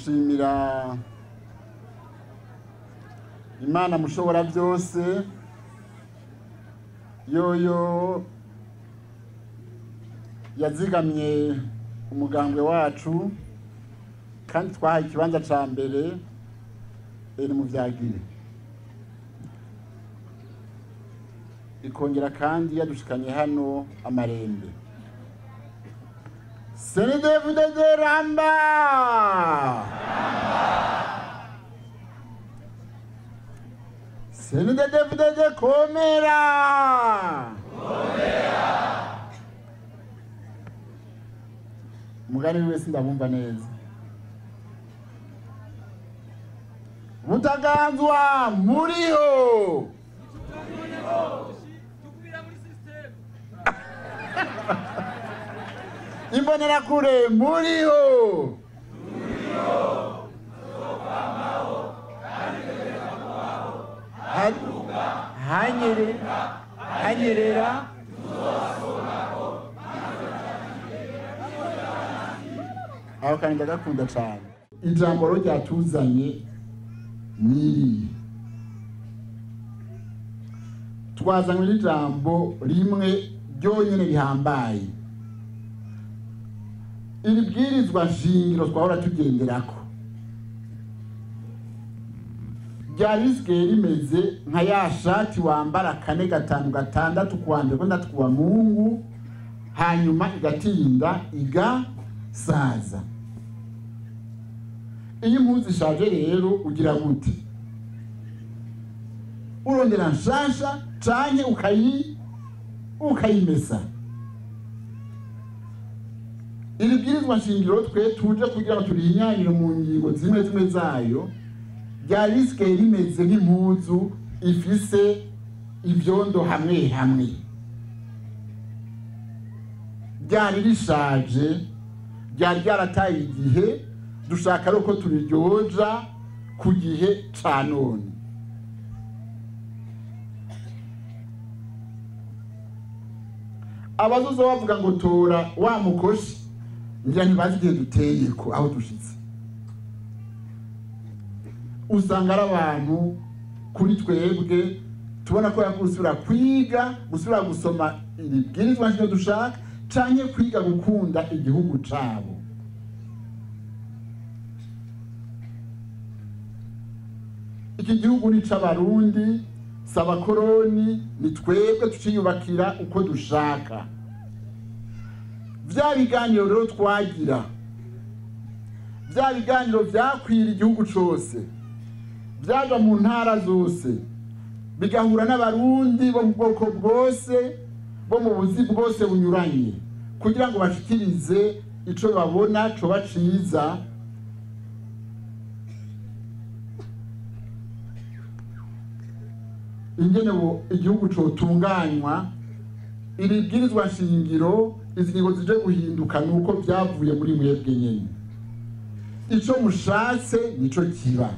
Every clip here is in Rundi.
Gushimira Imana mushobora byose yoyo yazigamye umugambwe wacu kandi twahaye ikibanza ca mbere eri mu vyagire ikongera kandi yadushikanye hano amarembe. CNDD-FDD ramba! CNDD-FDD komera! Komera! Mugani wese ndabumva neza. Mutaganzwa muriho! Imbonerakure muriho! Hanyerera aho kandi ndagakunda cyane. Ijambo ryatuzanye niri twazanywe n'ijambo rimwe ryonyene rihambaye. Iri bwirizwa nshingiro twahora tugenderako ryari risigaye rimeze nka ya shati wambara 4 5 6 kuwa mbere gatandatu kuwa Mungu, hanyuma igatinda igasaza. Iyo impuzu ishaje rero ugira gute? Urondera nshasha canke ukayimesa. Iri bwirizwa nshingiro twe tuje kugira ngo turihinyanyire mu ngingo zimwe zimwe zayo, ryari risigaye rimeze nk'impuzu ifise ivyondo hamwe hamwe. Ryari rishaje, ryari ryarataye igihe, dushaka ko turiryoja ku gihe ca none. Abazoza bavuga ngo tora wa mukoshi, ngira ntibazi igihe duteye ko aho dushitse. Usanga ari abantu kuri twebwe tubona ko yakusubira kwiga, gusubira gusoma iri bwirizwa nshingiro dushaka, canke kwiga gukunda igihugu cabo. Iki gihugu ni c'Abarundi, si abakoroni, ni twebwe tuciyubakira uko dushaka. Vya biganiro rero twagira, vya biganiro vyakwira igihugu cose, vyaja mu ntara zose, bigahura n'Abarundi bo mu bwoko bwose, bo mu buzi bwose bunyuranye, kugira ngo bashikirize ico babona coba ciza. Ingene igihugu cotunganywa, iri bwirizwa nshingiro, izi ngingo zije guhinduka nuko vyavuye muri mwebwe nyene. Ico mushatse nico kiba.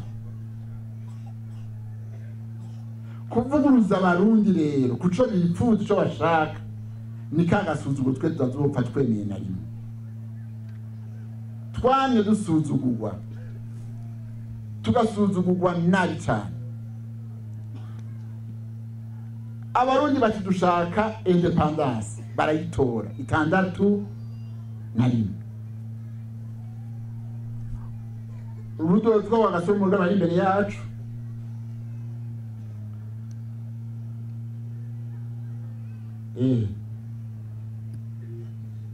Kuvuguruza Abarundi rero kuco bipfuza ico bashaka ni kagasuzuguro twe tutazopfa twemeye na rimwe. Twamye dusuzugurwa, tugasuzugurwa nabi cane. Abarundi bati dushaka independence, barayitora 61. Rudolfo wa Gasore bari imbere yacu.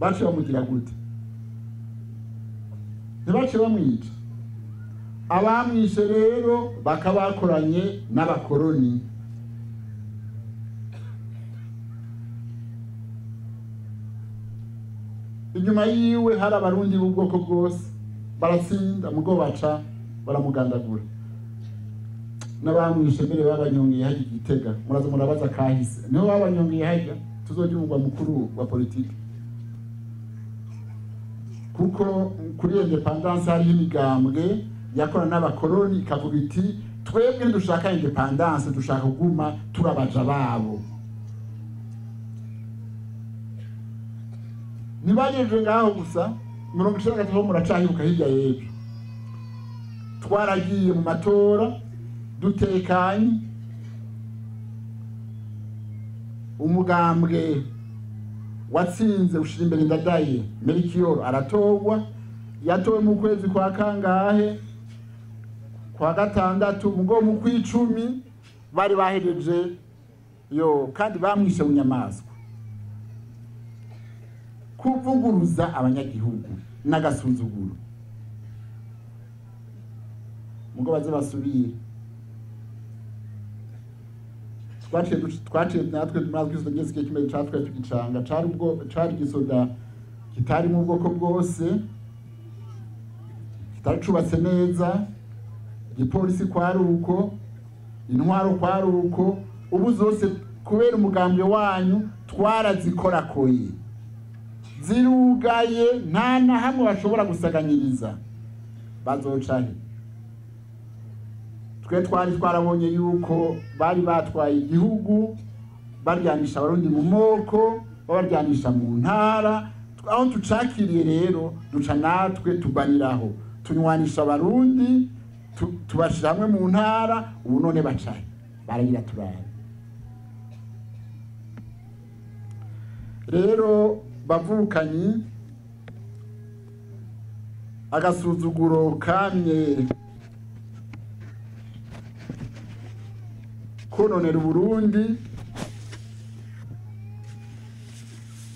Bace bamugira gute? Ntibace bamwica. Abamwishe rero bakabakoranye n'abakoroni. Inyuma yiwe hari Abarundi b'ubwoko bwose baratsinda, mugo baca baramugandagura. N'abamwishe mbere babanyongiye hajya Igitega, muraza murabaza kahise niho babanyongiye hajya tuzojya umugwa mukuru wa politiki. Kuko kuri independence hari imigambwe yakora n'abakoroni ikavuga iti twebwe ntidushaka independence, dushaka kuguma turabaja babo. Ntibagejeje ngaho gusa, 93 muracahibuka hirya y'ejo. Twaragiye mu matora dutekanye, umugambwe watsinze ushira imbere Ndadaye Melchior aratorwa. Yatowe mu kwezi kwa kangahe? Kwa gatandatu, mugo mu kwicumi bari bahereje yo, kandi bamwishe mu nyamaswa. Kuvuguruza abanyagihugu n'agasuzuguro, mugo baze basubire. Twaciye natwe tumaze ngeze kimwe catwe tugicanga, cari ubwo cari gisoda kitari mu bwoko bwose, kitari cubatse neza, igipolisi kwari uko, intwaro kwari uko. Ubu zose kubera umugambwe wanyu twarazikorakoye, zirugaye, nta na hamwe bashobora gusaganyiriza. Bazocahe? Twe twari twarabonye yuko bari batwaye igihugu baryanisha abarundi mu moko, babaryanisha mu ntara. Aho tucakiriye rero duca natwe tubaniraho, tunywanisha abarundi, tubashira hamwe mu ntara. Ubu none bacaye baragira turabe. Rero bavukanyi, agasuzuguro kamye kononera Uburundi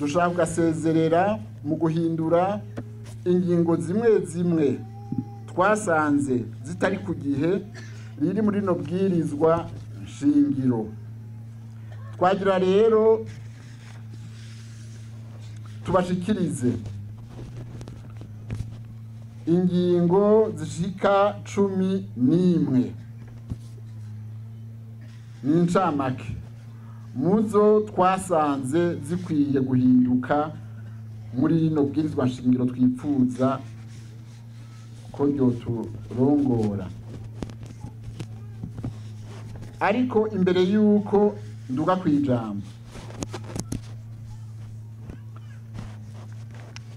dushaka kugasezerera mu guhindura ingingo zimwe zimwe twasanze zitari ku gihe riri muri no bwirizwa nshingiro. Twagira rero tubashikirize ingingo zishika 11 n'incamake muzo twasanze zikwiye guhinduka muri no bwirizwa nshingiro twipfuza ko ryoturongora. Ariko imbere yuko nduga kwijambo,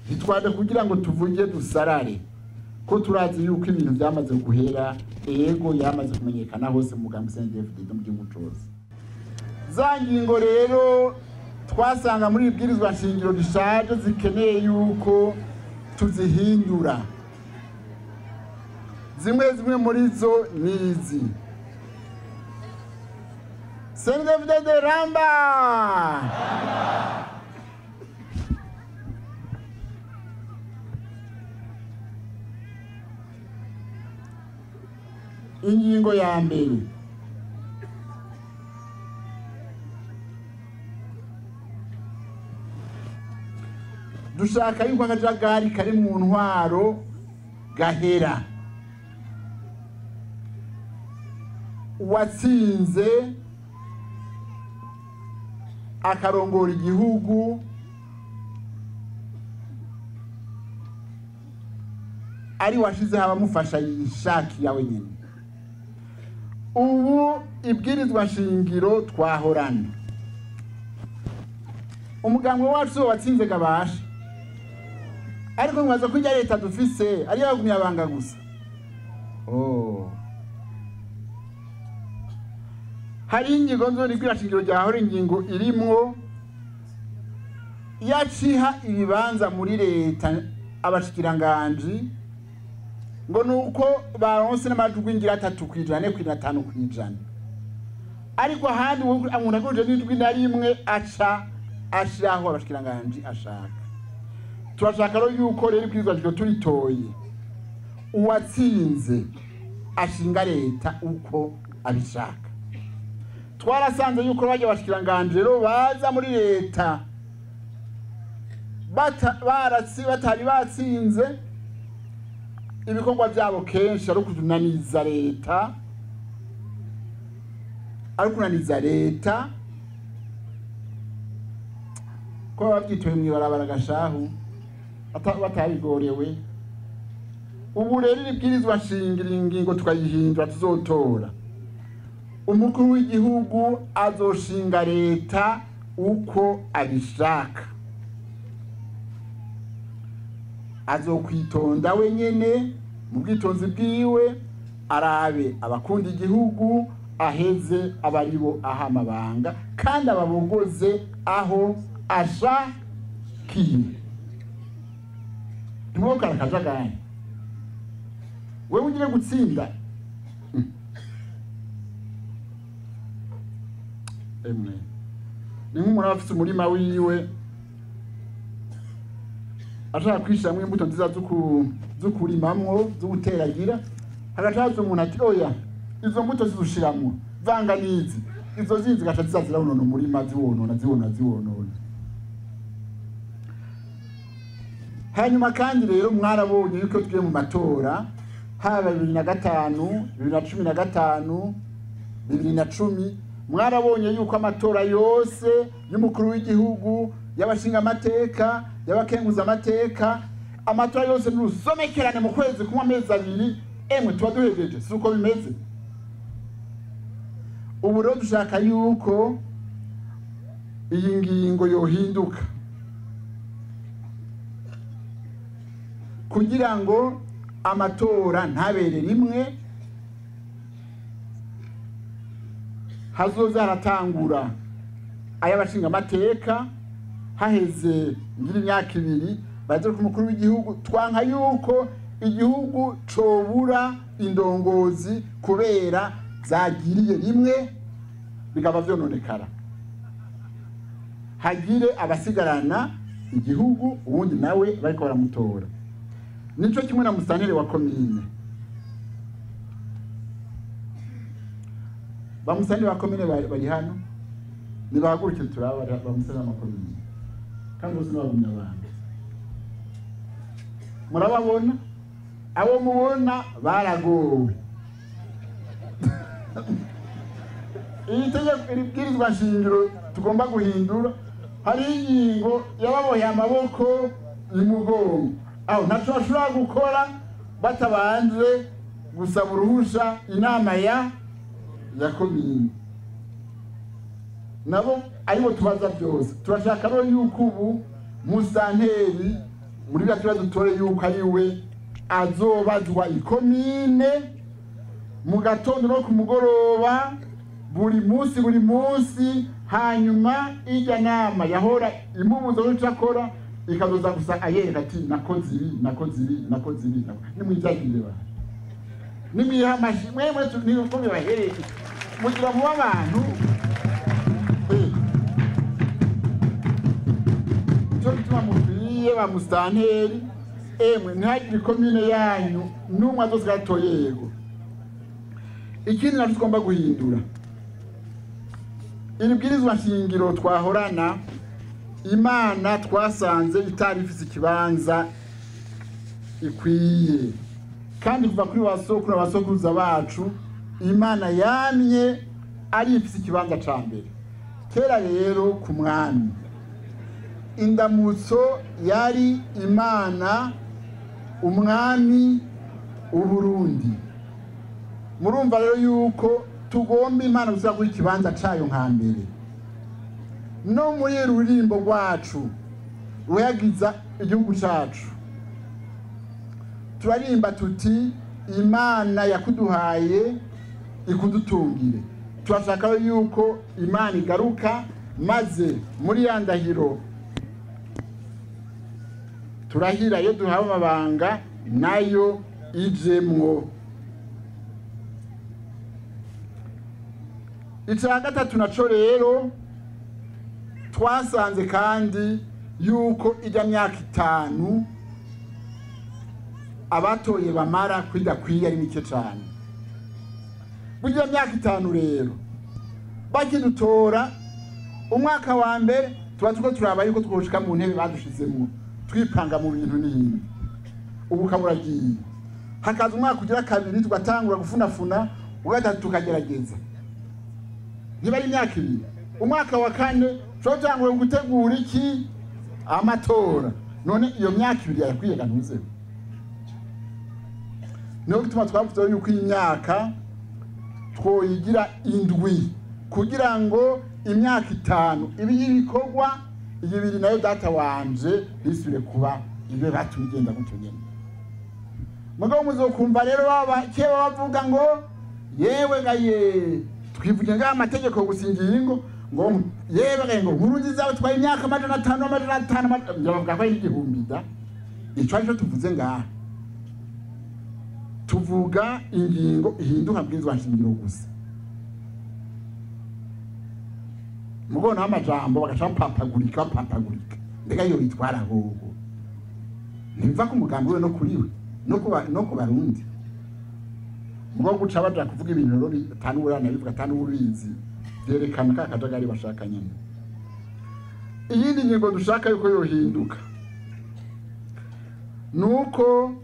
ntitwaje kugira ngo tuvuge dusarare, ko turazi yuko ibintu byamaze guhera, ego yamaze kumenyekana hose mu mugambi CNDD-FDD mu gihugu cose. Za ngingo rero twasanga muri ibwirizwa nshingiro rishaje zikeneye yuko tuzihindura. Zimwe zimwe muri zo nizi: CNDD-FDD ramba! Ingingo ya mbere, dushaka yuko akajagari kari mu ntwaro gahera. Uwatsinze akarongora igihugu ari washize abamufasha yishakiye wenyine. Ubu ibwirizwa nshingiro twahorana, umugambwe wacu watsinze gabasha, ariko mwaza kujya leta dufise ari yagumye abanga gusa. Hari ingingo nzo ni kwirashingiro ryahora ingingo irimwo yaciha ibibanza muri leta abashikiranganji ngo nuko baronse n'amajwi ngira 3% ku 5%, ariko ahandi umuntu akoje n'ijwi na rimwe aca ashiraho abashikiranganji ashaka. Turashaka rero yuko rero kwizwa ryo turitoye uwatsinze ashinga leta uko abishaka. Twarasanze yuko bajya abashikiranganji rero baza muri leta batari batsinze, ibikorwa byabo kenshi ari kunaniza leta, ari kunaniza leta ko babyitoye mu ibarabara gashahu batabigorewe. Ubu rero ibwirizwa nshingiro ingingo tukayihindura, tuzotora umukuru w'igihugu azoshinga leta uko abishaka, azokwitonda wenyene mu bwitonzi bwiwe, Arabe abakunda igihugu, aheze abaribo aha amabanga kandi ababogoze aho ashakiye. Ntimwokara akajagari. Wewe ugire gutsinda. Emwe ni nk'umuntu aba afise umurima wiwe ashaka kwishiramwo imbuto nziza zukurimamwo, z'uguteragira, hagaca haza umuntu ati oya, izo mbuto zizushiramwo, vanga n'izi, izo zindi zigaca ziza zirawonona umurima, ziwonona, ziwonona, ziwonona. Hanyuma kandi rero mwarabonye yuko tugiye mu matora, haba 2005, 2015, 2010, mwarabonye yuko amatora yose y'umukuru w'igihugu, y'abashinga amateka, y'abakenguza amateka, amatora yose n'urusomekerane mu kwezi kumwe amezi abiri, emwe tuba duhejeje, si uko bimeze. Ubu rero dushaka yuko iyi ngingo yohinduka kugira ngo amatora ntabere rimwe, hazoza haratangura ay'abashinga amateka haheze ngira imyaka ibiri baze ku mukuru w'igihugu. Twanka yuko igihugu cobura indongozi kubera zagiriye rimwe bikaba vyononekara. Hagire abasigarana igihugu, ubundi nawe bariko baramutora. Nico kimwe na musitanteri wa komine. Ba musitanteri wa komine bari hano, nibahaguruke turaba ba musitanteri wa komine, kandi bose n'abagumya abantu. Murababona? Abo mubona baragowe. Iri tegeko, iri bwirizwa nshingiro tugomba guhindura, hari ingingo yababoheye amaboko imugongo, aho ntaco bashobora gukora batabanje gusaba uruhusha inama ya komine. Nabo aribo tubaza byose. Turashaka rero yuko ubu musitanteri muri bya tuba dutore yuko ari we azobazwa ikomine mu gatondo no ku mugoroba, buri munsi buri munsi. Hanyuma ijya nama yahora imubuza ico akora ikazoza gusa ayereka ati nakoze ibi, nakoze ibi, nakoze ibi. Nimwibyagire bantu, nimwiha amashi mwemwe, niko bibahereye mugira muba abantu. Nico gituma mukwiye ba musitanteri, emwe ntihagire ikomine yanyu n'umwe azosiga atoye yego. Ikindi naco tugomba guhindura, iri bwirizwa nshingiro twahorana, Imana twasanze itari ifise ikibanza ikwiye, kandi kuva kuri basokuru abasokuruza bacu Imana yamye ari ifise ikibanza ca mbere. Kera rero ku mwami indamutso yari Imana, umwami w'Uburundi. Murumva rero yuko tugomba Imana gusa guha ikibanza cayo nka mbere. No muri ruririmbo rwacu ruyagiza igihugu cacu turarimba tuti Imana yakuduhaye ikudutungire. Turashaka yuko Imana igaruka maze muri ya ndahiro turahira iyo duhawe amabanga nayo ijemwo. Ica gatatu naco rero twasanze kandi yuko ijya myaka 5 abatoye bamara kwidakwiye ari mike cyane. Burya myaka 5 rero bakidutora umwaka wa mbere tuba tuko turaba yuko twoshika mu ntebe badushizemwo, twipanga mu bintu n'ibindi, ubu kaburagiye. Hakaza umwaka ugira kabiri tugatangura gufunafuna, ugatatu tukagerageza, niba ari imyaka 2. Umwaka wa 4 twatangura gutegura iki amatora. None iyo myaka 2 yarakwiye gantuze. Niyo gituma twavuze yuko iyi myaka twoyigira 7 kugira ngo imyaka 5 ibi y'ibikorwa, iyi 2 nayo data wanje nisubire kuba ibyo batumye igenda gutyo nyene. Mugabo muzokumva rero baba keba bavuga ngo yewe gaye twivuge ngaha amategeko gusa ingingo ngo yewe gaye ngo nkuru nziza batwaye imyaka 500 500 bavuga ko ari igihumbi da. Ico arico tuvuze ngaha, tuvuga ingingo ihinduka bwizwa nshingiro gusa. Mugabo amajambo bagaca papagurika papagurika, mbega yo bitwara hoho nimva ko umugambi we no kuriwe no ku Barundi. Mugabo guca baja kuvuga ibintu rero bitanu bivuga atanu ubizi byerekana ka kajagari bashaka nyene. Iyindi ngingo dushaka yuko yohinduka nuko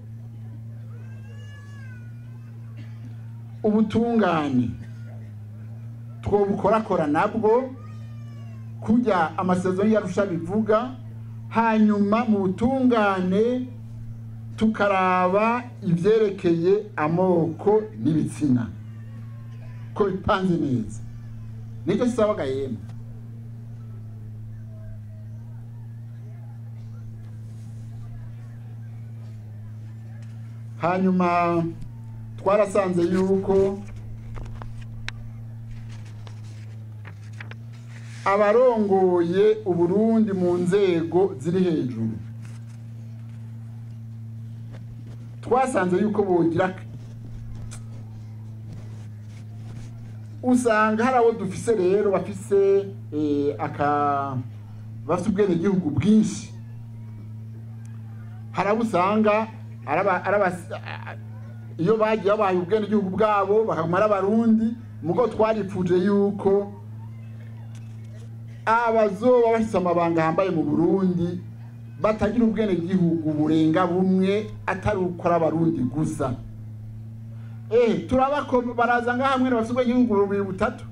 ubutungane twobukorakora nabwo kujya amasezerano y'Arusha bivuga, hanyuma mu butungane tukaraba ivyerekeye amoko n'ibitsina ko bipanze neza. Nicyo sisabaga yemwe. Hanyuma twarasanze yuko abarongoye Uburundi mu nzego ziri hejuru twasanze yuko bogira, usanga hari abo dufise rero bafise bafise ubwene gihugu bwinshi, hari abo usanga iyo bagiye babaye ubwene gihugu bwabo bakamara Abarundi. Mugo twaripfuje yuko abazoba bafise amabanga hambaye mu Burundi batagira ubwene gihugu burenga bumwe atari ukora Abarundi gusa. Turabako baraza ngaha hamwe bafise ubwene gihugu bubiri butatu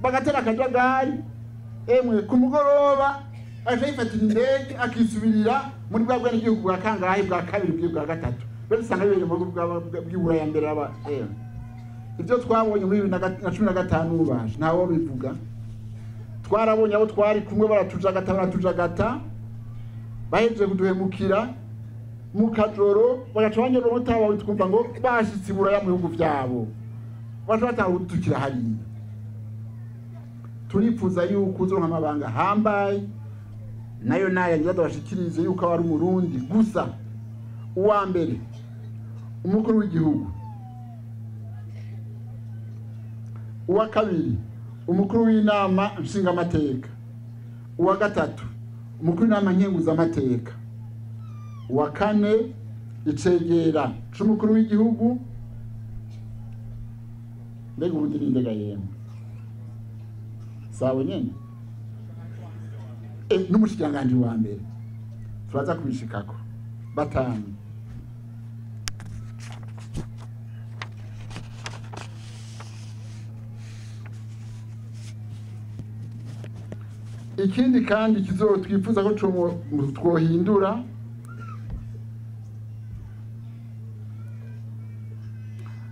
bagatera akajagari, emwe ku mugoroba aje yifatira indege akisubirira muri bwa bwene gihugu bwa kangahe bwa kabiri bwa gatatu, bese usanga bibere mu bw'Iburaya mbere aba. Ibyo twabonye muri 2015 baje ntawo bivuga. Twarabonye abo twari kumwe baratujagata bahejeje kuduhemukira mu kajoro bagaca banyura umutawa twumva ngo bashitse Iburaya mu bihugu vyabo, baca batanga kudutukira hariya. Turipfuza yuko uzoronka amabanga hambaye nayo nayo ngira yuko ari Umurundi gusa. Uwa mbere umukuru w'igihugu, uwa kabiri umukuru w'inama nshingamateka, uwa gatatu umukuru w'inama nkenguzamateka, uwa kane icegera c'umukuru w'igihugu. Mbega ubundi n'indega yemwe sawe nyene n'umushikiranganji wa mbere turaza kubishikako batanu. Ikindi kandi twifuza ko twohindura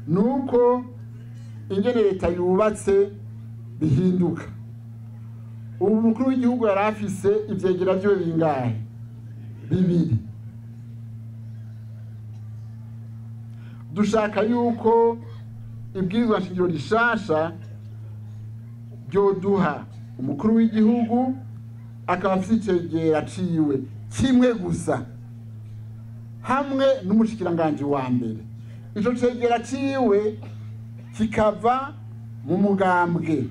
nuko ingene leta yubatse bihinduka. Ubu umukuru w'igihugu yari afise ivyegera vyiwe bingahe? Bibiri. Dushaka yuko ibwirizwa nshingiro rishasha ryoduha umukuru w'igihugu akaba afise icegera ciwe kimwe gusa hamwe n'umushikiranganji wa mbere. Ico cegera ciwe kikava mu mugambwe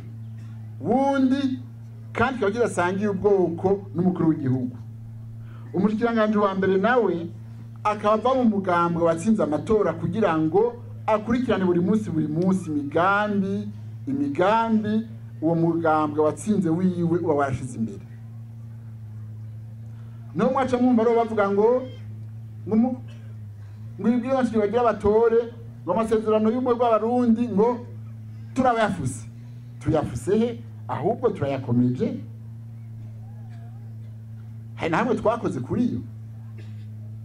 wundi kandi kikaba kidasangiye ubwoko n'umukuru w'igihugu. Umushikiranganji wa mbere nawe akaba mu mugambwe watsinze amatora kugira ngo akurikirane buri munsi imigambi uwo mugambwe watsinze wiwe uba warashize imbere. No mwaca mwumva rero bavuga ngo ngo ibwira nshingiro bagira batore ngo amasezerano y'ubumwe bw'Abarundi ngo turabayafuse. Tuyafuse he? Ahubwo turayakomeje. Hari na hamwe twakoze kuri yo,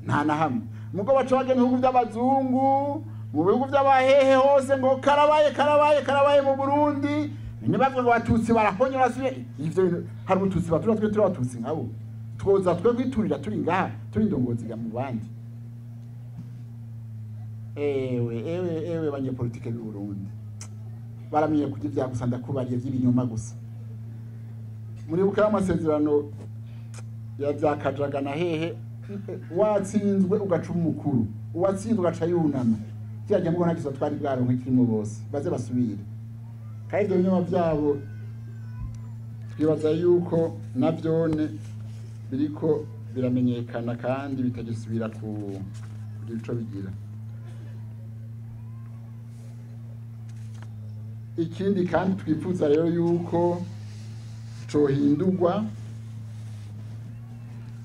nta na hamwe. Mugo baca bagenda mu bihugu by'abazungu, mu bihugu by'abahehe hose ngo karabaye karabaye karabaye mu Burundi. Nibavuga ngo abatutsi barahonye basubiye ivyo, hari ubututsi batura twe turi abatutsi nkabo twoza twe kwiturira turi ngaha turi indongozi mu bandi. Ewe ewe ewe, banyepolitike b'u Burundi baramenye kurya ibya gusa, ndakubariye by'ibinyoma gusa. Muribuka amasezerano ya bya Kajaga na hehe, watsinzwe ugaca umukuru, uwatsinzwe ugaca yunama. Kirajya mubona kizo twari bwaronke kirimo bose baze basubire. Kandi ibyo binyoma byabo twibaza yuko navyone biriko biramenyekana kandi bitagisubira ku kugira ico bigira. Ikindi kandi twifuza rero yuko cohindurwa,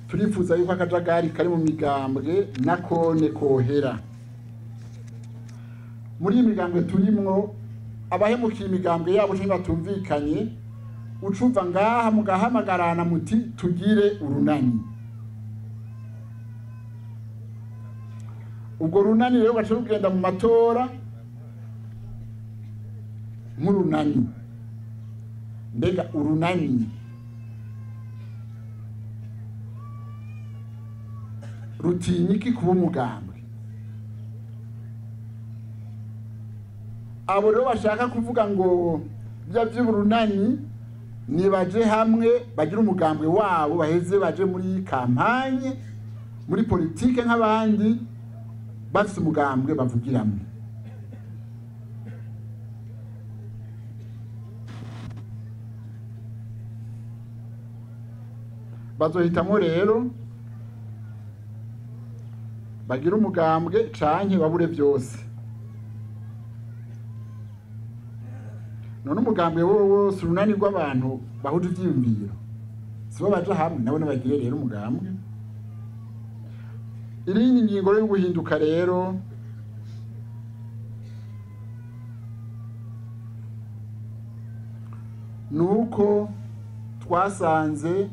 turifuza yuko akajagari kari mu migambwe nakone kohera. Muri iyi migambwe turimwo, abahemukiye imigambwe yabo canke batumvikanye, ucumva ngaha mugahamagarana muti tugire urunani. Ubwo runani rero gaca rugenda mu matora nk'urunani. Mbega urunani rutinyiki kuba umugambwe? Abo rero bashaka kuvuga ngo bya by'urunani nibaje hamwe bagira umugambwe wabo, baheze baje muri kampanye, muri politike nk'abandi, bafise umugambwe bavugiramo. Bazohitamwo rero bagira umugambwe canke babure byose. None umugambwe wowe wose urunani rw'abantu bahuje ivyiyumviro, sibo baja hamwe nabo nabagire rero umugambwe. Irindi ngingo yo guhinduka rero nuko twasanze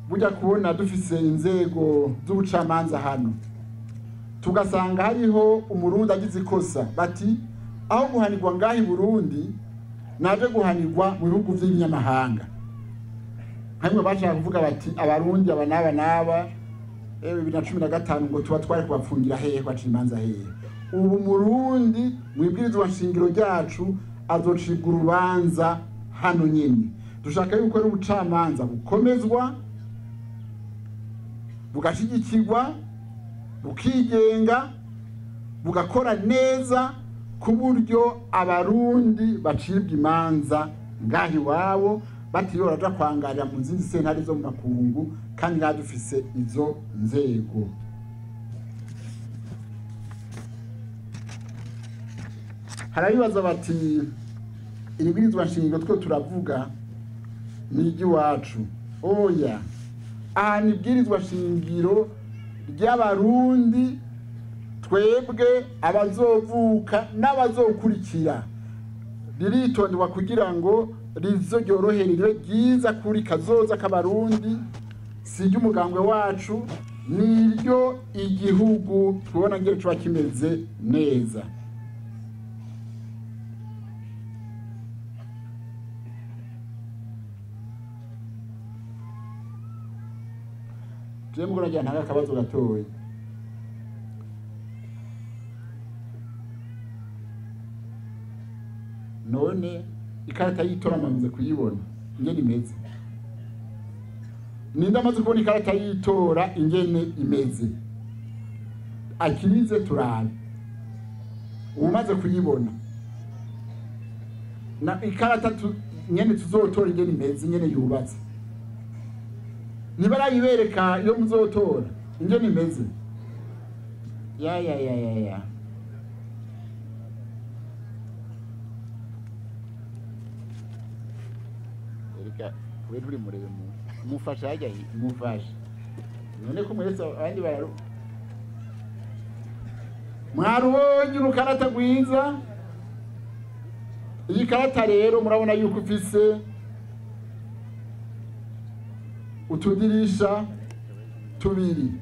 burya kubona dufise inzego z'ubucamanza hano, tugasanga hariho umurundi agize ikosa bati aho guhanirwa ngaha i Burundi naje guhanirwa mu bihugu by'ibinyamahanga. Hamwe bashaka kuvuga bati abarundi aba n'aba n'aba 2015 ngo tuba twari kubapfungira hehe, baca imanza hehe. Ubu murundi mu ibwirizwa nshingiro ryacu azocibwa urubanza hano nyene. Dushaka yuko ari ubucamanza bukomezwa, bugashigikirwa, bukigenga, bugakora neza ku buryo abarundi bacibwa imanza ngaho iwabo batiriwe baraja kwangarira mu zindi sentare zo mu makungu, kandi ngaha dufise izo nzego. Harabibaza bati iri bwirizwa nshingiro twe turavuga ni iry'iwacu. Oya, aha ni ibwirizwa shingiro ry'abarundi twebwe abazovuka n'abazokurikira, riritonderwa kugira ngo rizo ryorohere ribe ryiza kuri kazoza k'abarundi, si iry'umugambwe wacu, niryo igihugu tubona ngere cuba kimeze neza. Jewe mbona ngira akabazo gatoya. None ikarata y'itora amaze kuyibona ingene imeze? Ninde amaze kubona ikarata y'itora ingene imeze? Akirize turabe. Umaze kuyibona na ikarata ingene tuzotora ingene imeze, ingene yubatse, nibarayibereka iyo muzotora ingene imeze? Ya ya ya ya ya. Erika we nturi muremu mufasha hajya mufasha. None ko mweretse abandi bararu mwarubonye urukarata rwiza. Iyi karata rero murabona yuko ifise utudirisha tubiri.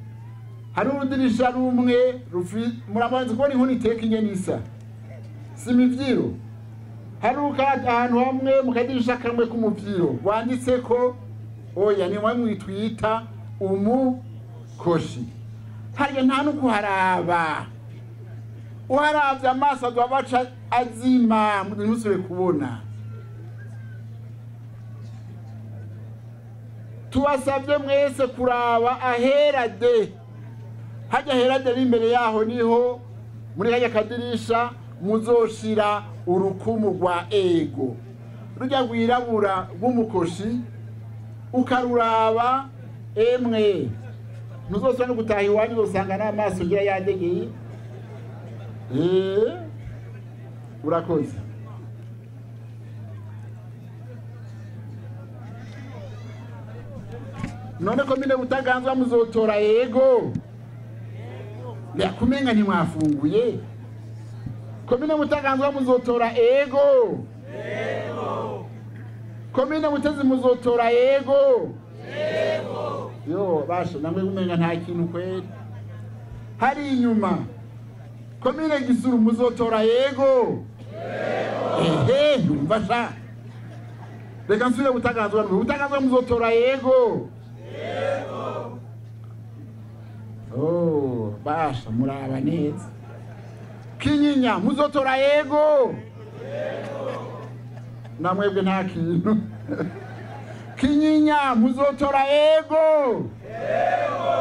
Hari urudirisha rumwe murabanza kubona inkoni iteka ingene isa, si imivyiro. Hari ahantu hamwe mu kadirisha kamwe k'umuvyiro wanditse ko oya ni mwe mwitwita umukoshi. Harya nta no kuharaba, uharavye amaso azoba azima ntimusubire kubona. Tubasabye mwese kuraba ahera de, hajya ahera de imbere yaho niho muri kajya kadirisha muzoshira urukumu rwa ego rujya rwirabura rw'umukoshi, ukaruraba emwe ntuzosubira no gutaha iwanyu, uzosanga n'amaso ugira yadegeye. Urakoze. None komine Butaganzwa muzotora yego? Yakumenga ntimwafunguye. Komine Butaganzwa muzotora ego? Yego. Komine Mutezi muzotora yego? Yego. Yo basho namwe kumenga nta kintu kweri. Hari inyuma komine Gisuru muzotora yego? Yego. Ehe, ndumva sha. Reka nsubire Butaganzwa, Butaganzwa muzotora yego? Yego. Oh, basha muraba neza. Kinyinya muzotora yego? Yego. Namwebwe nta kintu. Kinyinya muzotora yego? Yego.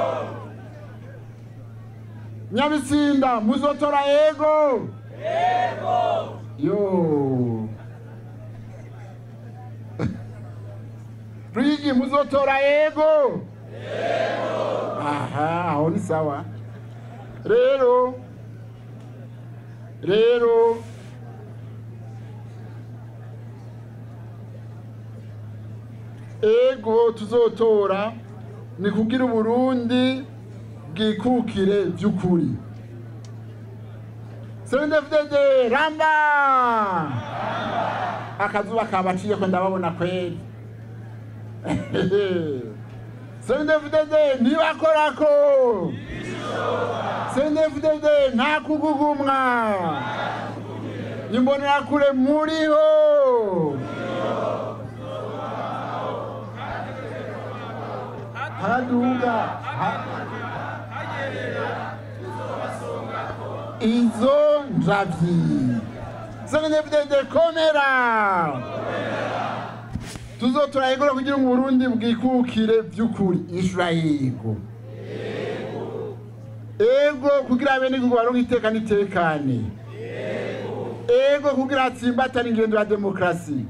Nyabisinda muzotora yego? Yego. Yo. Ruyigi muzotora yego? Yego. Aha, aho ni sawa. Rero ego tuzotora ni kugira Uburundi bwikukire by'ukuri. CNDD-FDD ramba! Akazuba kabaciye ko ndababona kweri. CNDD-FDD ntibakorako. CNDD-FDD nta kugugumwa. Imbonerakure muriho. Haraduga izo njavyi. CNDD-FDD komera. Tuzotora yego kugira ngo Burundi bwikukire by'ukuri. Ishura yego. Ego kugira abene baronke iteka n'itekane. Ego kugira atsimbatane ingendo ya demokrasi.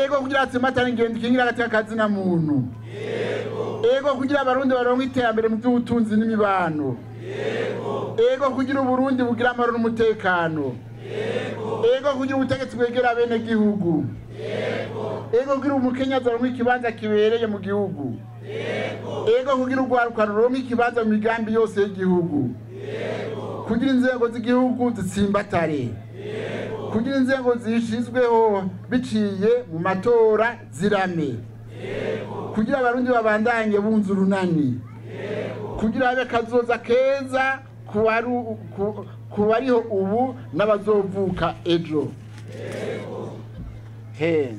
Ego kugira atsimbatane ingendo ikingira agateka kazina muntu. Ego kugira abarundi baronke iterambere mu by'ubutunzi n'imibano. Ego kugira Uburundi bugira amahoro n'umutekano. Ego kugira ubutegetsi bwegera abene gihugu. Ego kugira umukenyezi aronke ikibanza kibereye mu gihugu. Ego kugira urwaruka ruronke ikibanza mu migambi yose y'igihugu. Kugira inzego z'igihugu zitsimbatare. Kugira inzego zishizweho biciye mu matora zirame. Kugira abarundi babandanye bunze urunani. Kugira abe kazoza keza kubariho ubu n'abazovuka ejo. He.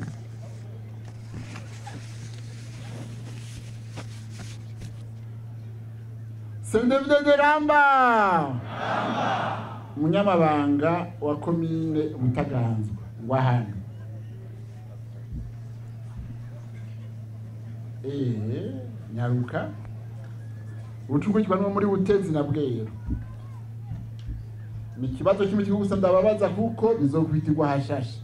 CNDD-FDD ramba! Umunyamabanga wa komine Butaganzwa wa hano. Nyaruka ucukukirwa no muri Butezi na Bweru. Ni kibazo kimwe gusa ndababaza kuko bizokwitirwa hashashe.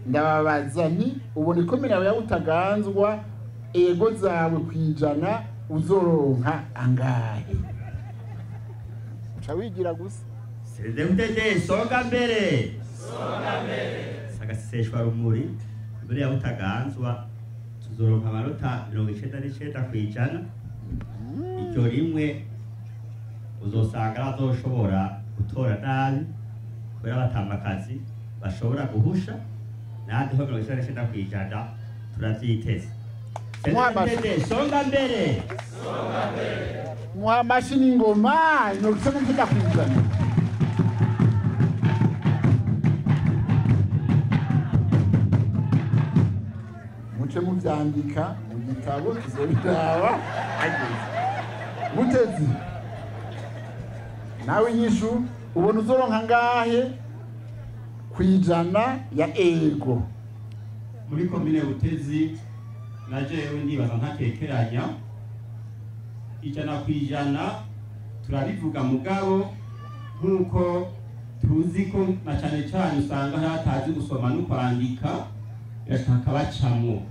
Ndababaza ni ubona ikomine yawe ya Butaganzwa ego zawe kwijana uzoronka angahe? Uca wigira gusa. CNDD-FDD songa mbere. Songa mbere. Sagaseseshwa rumuri mbere ya Butaganzwa tuzoronka amanota 99%. Icyo rimwe uzosanga azoshobora gutora nabi kubera abatambakazi bashobora guhusha, nandi ho 99% turavyiteze. CNDD-FDD songa mbere. Songa mbere. Muhamashi n'ingoma 99%. Muce muvyandika mu gitabo tuzobiraba ageze. Mutezi. Nawe inyishu ubona uzoronka ngahe kwijana ya ego. Muri komine Butezi na jewe ndibaza ntakekeranya 100% turabivuga, mugabo nkuko tuzi ko na cyane cyane usanga hatazi gusoma no kwandika yashaka bacamwo,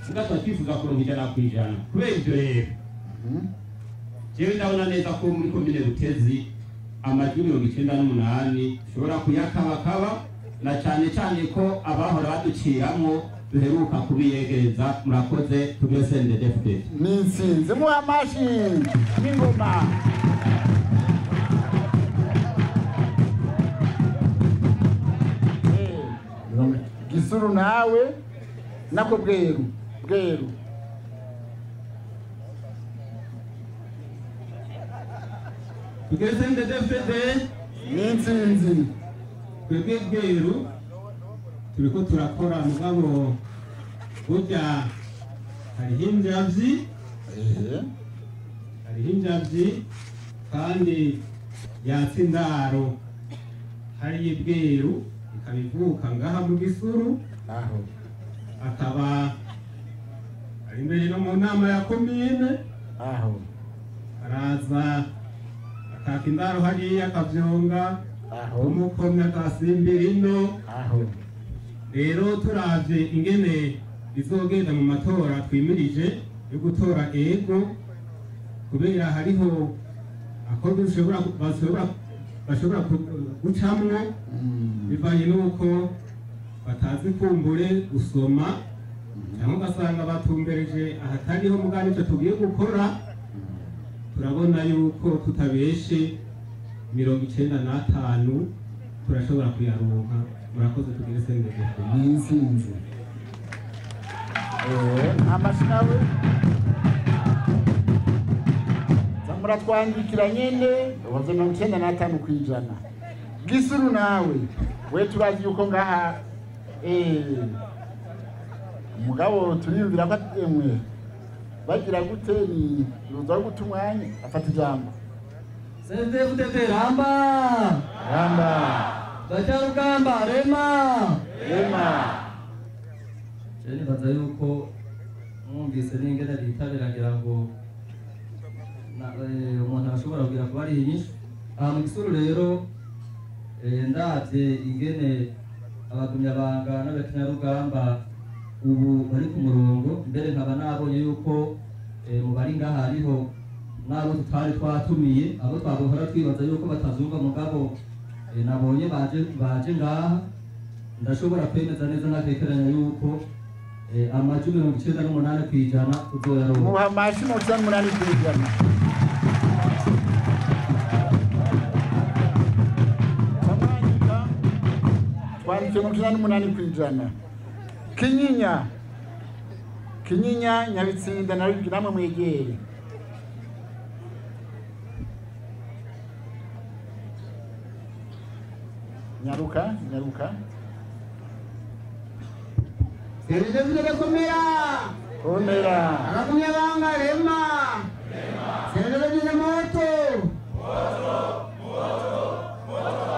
muga twifuza kuronka 100%. Kubera ibyo rero jewe ndabona neza ko muri komine Butezi amajwi 98 ushobora kuyakabakaba, na cyane cyane ko abahora baduciramwo duheruka kubiyegereza. Murakoze, tugire CNDD-FDD. N'intsinzi, muha amashi n'ingoma. Gisuru nawe nako Bweru, Bweru. Tugire CNDD-FDD. N'intsinzi. Twebwe Bweru turiko turakora, mugabo burya hariho injavyi, hariho injavyi kandi yatse indaro hariya Bweru ikabivuka ngaha mu Gisuru, akaba ari imbere no mu nama ya komine, araza akaka indaro hariya akavyonga umukomye akasimbira ino. Rero turavye ingene bizogenda mu matora twimirije yo gutora ego, kubera hariho ako bashobora gucamwo bivanye n'uko batazi kumbure gusoma, cyangwa ugasanga batumbereje ahatariho. Mugabo icyo tugiye gukora turabona yuko tutabeshe 95 turashobora kuyaronka. Murakoze, tugire CNDD-FDD. N'intsinzi. Amashi nawe muratwandikira nyene ubaze 95%. Gisuru nawe we turazi yuko ngaha umugabo turiyumvira ko emwe bagira gute ni ruza guta umwanya afata ijambo. CNDD-FDD ramba ramba Ndacyarugamba rema rema. Je nibaza yuko mwumvise n'ingene bitabira, ngira ngo umuntu ashobora kugira kuba ari inyishu. Aha mu Gisuru rero ndavye ingene abagumyabanga n'abakenyarugamba ubu bari ku murongo, mbere nkaba nabonye yuko mu bari ngaha hariho n'abo tutari twatumiye, abo twabohora twibaza yuko batazumva, mugabo nabonye baje ngaha. Ndashobora kwemeza neza ntakekeranya yuko amajwi 98% tuzoyaronka. Muha amashi 98%. Twanditse 98%. Kinyinya, Kinyinya, Nyabitsinda na Ruyigi namwe mwegere. Nyaruka, nyaruka. CNDD-FDD komera komera. Abagumyabanga rema CNDD-FDD moto moto moto moto.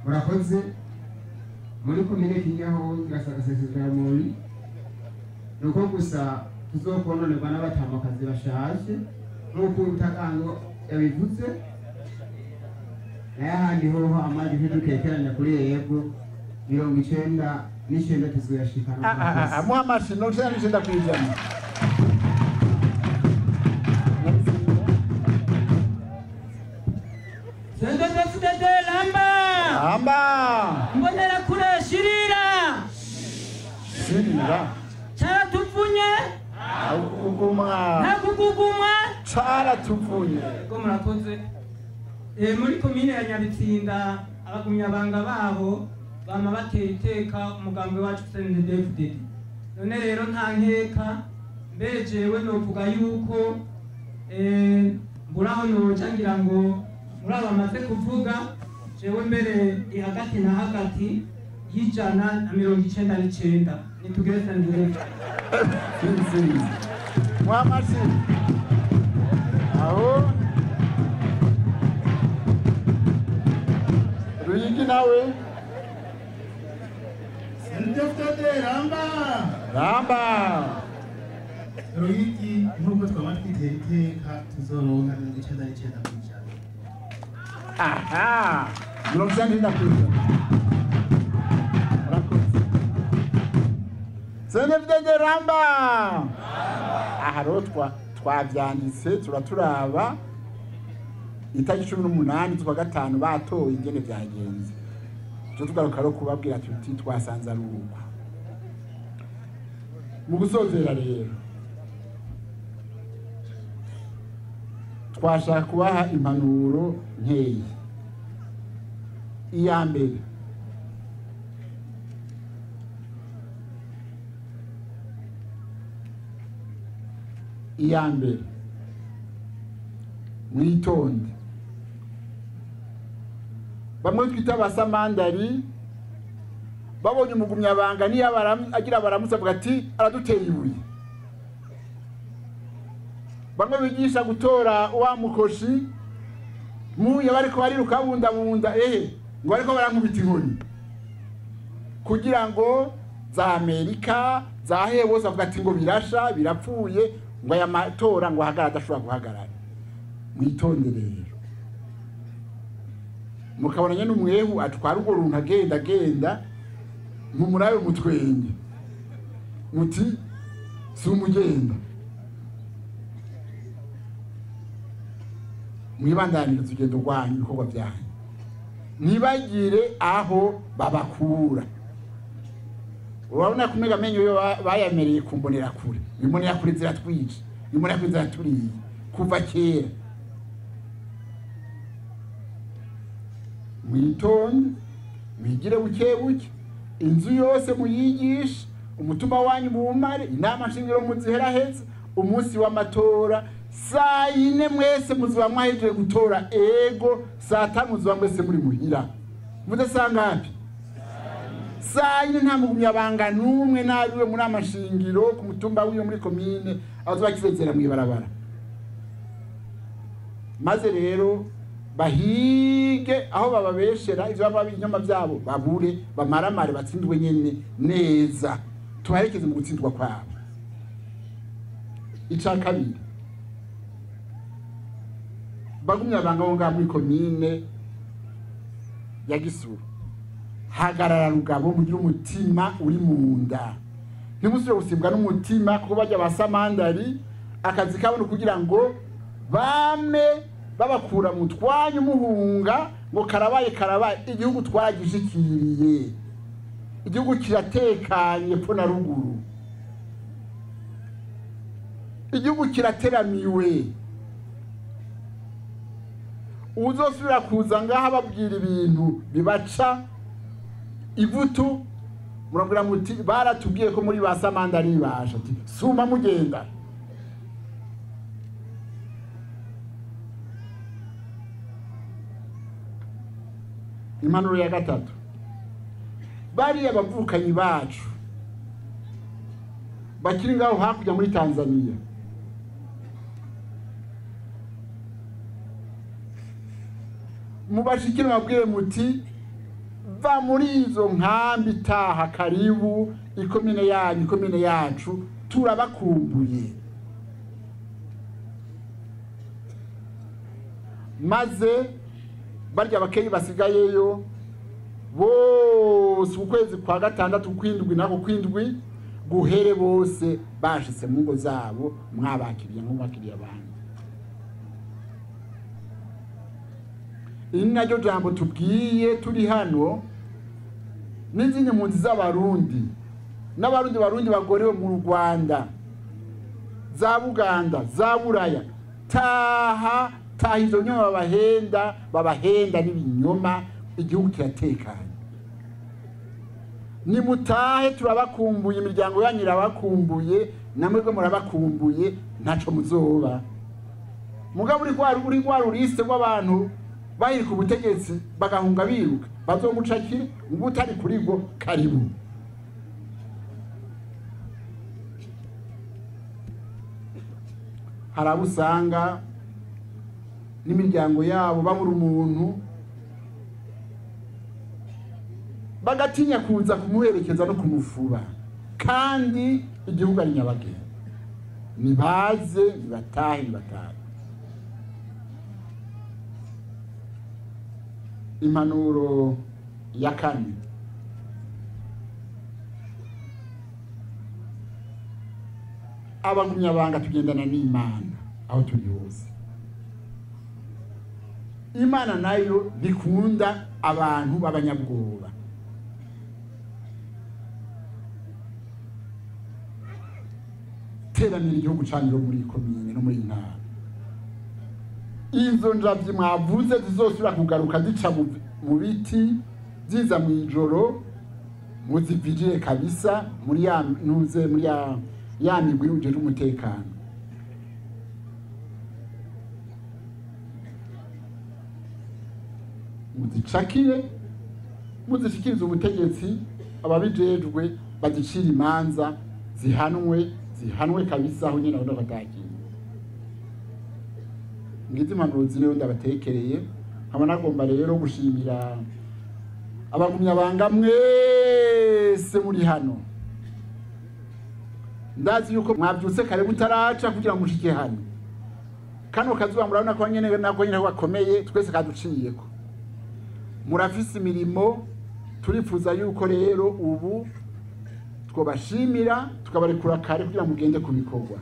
Murakoze. Muri komine Kinyaho gasesezera nuko gusa tuzokononerwa n'abatamakazi bashaje nk'uko Utagango yabivuze, naye ahandi hoho amajwi ntidukekeranya kuri yego 99 tuzoyashikana. Muha amashi 99%. CNDD-FDD ramba ramba. Imbonerakure shirira shirira. Caratuvunye kugugumwa nta kugugumwa caratuvunye. Ko murakoze. Muri komine ya Nyabitsinda abagumyabanga baho bama bateye iteka umugambi wacu CNDD-FDD. None rero nta nkeka mbere jewe novuga yuko mburaho noca ngira ngo muri aba bamaze kuvuga jewe mbere ndi hagati na hagati y'199 nitugire CNDD-FDD. Mwamashi aho Ruyigi nawe CNDD-FDD ramba ramba. Ruyigi nk'uko twama twiteye iteka tuzoronka 99%. Aha, 99%. Murakoze. CNDD-FDD ramba. Aha rero twavyanditse turaturaba itariki 18 z'ukwa gatanu batoye ingene vyagenze. Cyo tugaruka rero kubabwira tuti twasanze ari uko. Mu gusozera rero twashaka kubaha impanuro nkeyi. Iya mbere, iya mbere mwitonde. Bamwe twita abasamandari babonye umugumyabanga niyo agira baramutse avuga ati araduteye ibuye. Bamwe bigisha gutora wa mukoshi muye bariko bariruka bundabunda ehe ngo bariko barankubita inkoni kugira ngo za Amerika za hehe bose avuga ati ngo birasha birapfuye ngo aya matora ngo ahagarare adashobora guhagarara. Mwitonde rero, mukabona nyene umwehu atwara urwo runtu agenda agenda mumurabe mutwenge muti si umugenda. Mwibandanirize urugendo rwanyu ibikorwa byanyu, ntibagire aho babakura. Urabona kumega amenyo yo bayamereye ku mbonerakure, imbonerakure ziratwica, imbonerakure ziraturiye kuva kera. Mwitonde, mwigire buke buke, inzu yose muyigishe, umutumba wanyu muwumare, inama nshingiro muziheraheze. Umunsi w'amatora saa 4 mwese muzoba mwahejeje gutora ego, saa 5 muzoba mwese muri muhira. Muze saa ngapi? Saa 4. Nta mugumyabanga n'umwe nabiwe muri amashingiro ku mutumba w'iyo muri komine azoba akizezera mw'ibarabara. Maze rero bahige aho bababeshera ivyo baba ibinyoma byabo babure bamaramare batsindwe nyene neza, tubaherekeze mu gutsindwa kwabo. Ica kabiri, bagumya banga ngo muri komine ya Gisuru, hagarara rugabo mugire umutima uri munda, ntimusubire gusimbwa n'umutima kuko bajya basamandari akazi kabo no kugira ngo bame babakura mu twanyu muhunga ngo karabaye karabaye. Igihugu twagishikiriye, igihugu kiratekanye pfo na ruguru, igihugu kirateramiwe. Uzosubira kuza ngaha babwira ibintu bibaca ivutu, murabwira muti baratubwiye ko muri basamandari basha ati suma mugenda. Impanuro ya gatatu, bariya bavukanyi bacu bakiri ngaho hakurya muri Tanzania, mubashikire mabwire muti va muri izo nkambi taha karibu ikomine yanyu ikomine yacu turabakumbuye. Maze barya bakeyi basigayeyo bose ukwezi kwa gatandatu kwindwi nako kwindwi guhere bose bashitse mu ngo zabo mwabakiriye nk'ubakiriye abandi. Iri naryo jambo tubwiye turi hano n'izindi mpunzi z'abarundi n'abarundi barundi bagorewe mu Rwanda za Buganda za Buraya, taha taha izo nyoma babahenda babahenda n'ibinyoma, igihugu kiratekanye. Nimutahe turabakumbuye, imiryango yanyu irabakumbuye, namwe murabakumbuye, ntaco muzoba. Mugabo uri kwa ruriste rw'abantu bahirika ubutegetsi bagahunga biruka, bazogucakire ngo utari kuri go karibu. Hari abo usanga n'imiryango yabo babura umuntu Bagatinya kuza kumuherekeza no kumufuba, kandi igihugu ari nyabageni. Nibaze, nibatahe, nibatahe. Impanuro ya kane, abagumyabanga tugendana n'Imana aho turi hose. Imana nayo ntikunda abantu b'abanyabwoba. Teranira igihugu canyu muri komine no muri ntara. Izo njavyi mwavuze zizosubira kugaruka zica mu biti ziza mw'ijoro, muzivijire kabisa muri ya ntuze muri ya migwi ujejwe umutekano. Muzicakire, muzishikirize ubutegetsi, ababijejwe bazicire imanza, zihanwe, zihanwe kabisa aho nyene abona batakiye. Ngizi impanuro zine ndabatekereye. Nkaba nagomba rero gushimira abagumyabanga mwese muri hano. Ndazi yuko mwavyutse kare mutaraca kugira ngo mushike hano. Kano kazuba murabona ko nyene nako nyene gakomeye, twese kaduciyeko. Murafise imirimo, turifuza yuko rero ubu twobashimira tukabarekura kare kugira mugende ku bikorwa.